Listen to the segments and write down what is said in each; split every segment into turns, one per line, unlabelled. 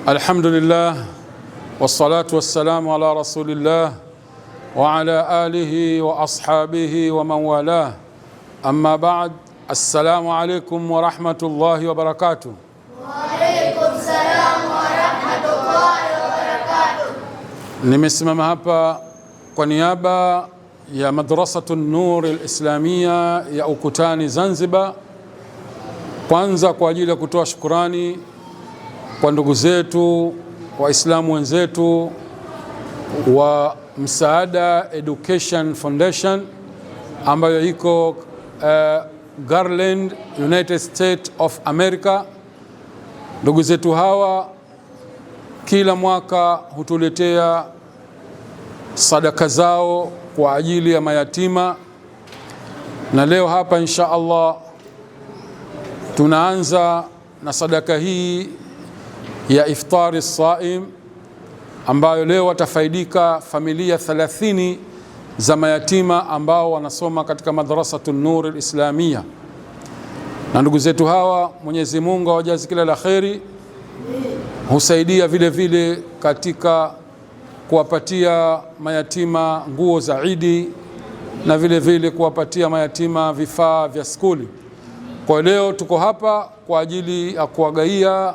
Alhamdulillah wassalatu wassalamu ala rasulillah wa ala alihi wa ashabihi wa man walah. Amma ba'd, assalamu alaikum wa rahmatullahi wa barakatuh.
Wa alaikum salam wa rahmatullahi wa barakatuh.
Nimesimama hapa kwa niaba ya Madrasatu Nur Alislamia ya Ukutani Zanzibar, kwanza kwa ajili ya kutoa shukurani kwa ndugu zetu Waislamu wenzetu wa Msaada Education Foundation ambayo iko Garland, United States of America. Ndugu zetu hawa kila mwaka hutuletea sadaka zao kwa ajili ya mayatima, na leo hapa insha Allah tunaanza na sadaka hii ya iftari saim ambayo leo watafaidika familia 30 za mayatima ambao wanasoma katika Madrasatu Nur Alislamia. Na ndugu zetu hawa, Mwenyezi Mungu awajazi kila la kheri, husaidia vile vile katika kuwapatia mayatima nguo za Idi na vile vile kuwapatia mayatima vifaa vya skuli. Kwa leo tuko hapa kwa ajili ya kuwagaia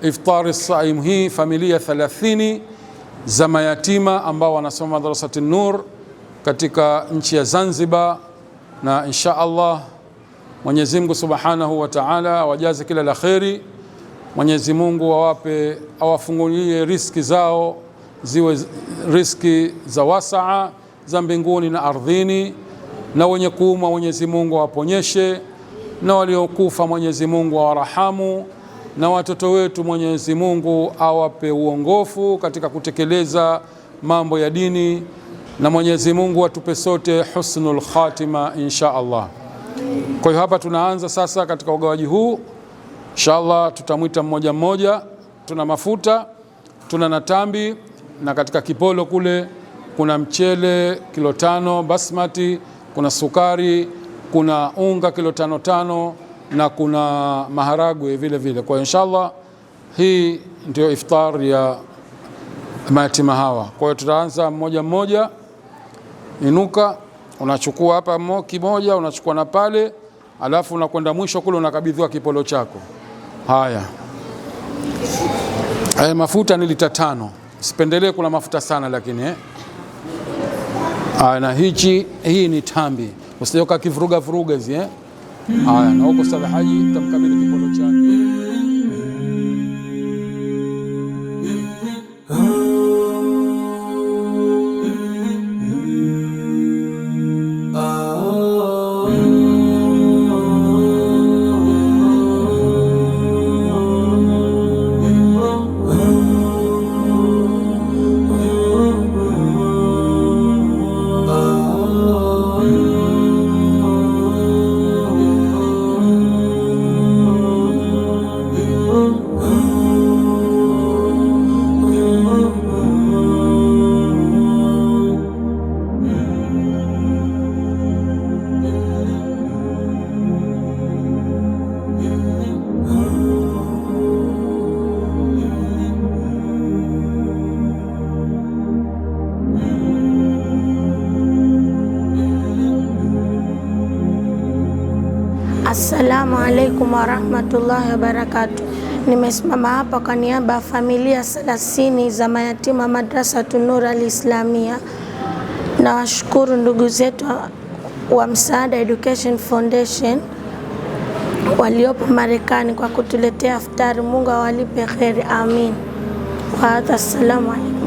iftari saim hii familia 30 za mayatima ambao wanasoma Madrasati Nur katika nchi ya Zanzibar, na insha Allah Mwenyezi Mungu Subhanahu wa Ta'ala awajaze kila la kheri. Mwenyezi Mungu awape, awafungulie riski zao ziwe riski za wasaa za mbinguni na ardhini, na wenye kuumwa Mwenyezi Mungu awaponyeshe, na waliokufa Mwenyezi Mungu awarahamu, na watoto wetu Mwenyezi Mungu awape uongofu katika kutekeleza mambo ya dini, na Mwenyezi Mungu atupe sote husnul khatima insha Allah. Kwa hiyo hapa tunaanza sasa katika ugawaji huu insha Allah, tutamwita mmoja mmoja. Tuna mafuta, tuna natambi, na katika kipolo kule kuna mchele kilo 5 basmati, kuna sukari, kuna unga kilo 5 na kuna maharagwe vile vile. Kwa hiyo inshallah hii ndio iftar ya mayatima hawa. Kwa hiyo tutaanza mmoja mmoja. Inuka, unachukua hapa kimoja, unachukua na pale, alafu unakwenda mwisho kule unakabidhiwa kipolo chako. Haya, haya mafuta ni lita 5. Sipendelee kula mafuta sana lakini Haya, na hii ni tambi, usije ukakivuruga vuruga hizi Haya, na huko Ustadh Haji tamkabidhi kipolo chake.
Assalamu alaikum warahmatullahi wabarakatuh. Nimesimama hapa kwa niaba ya familia 30 za mayatima Madrasatu Nur Alislamia. Nawashukuru ndugu zetu wa Msaada Education Foundation waliopo Marekani kwa kutuletea iftari. Mungu awalipe kheri, amin. Wa hadha, assalamu alaikum.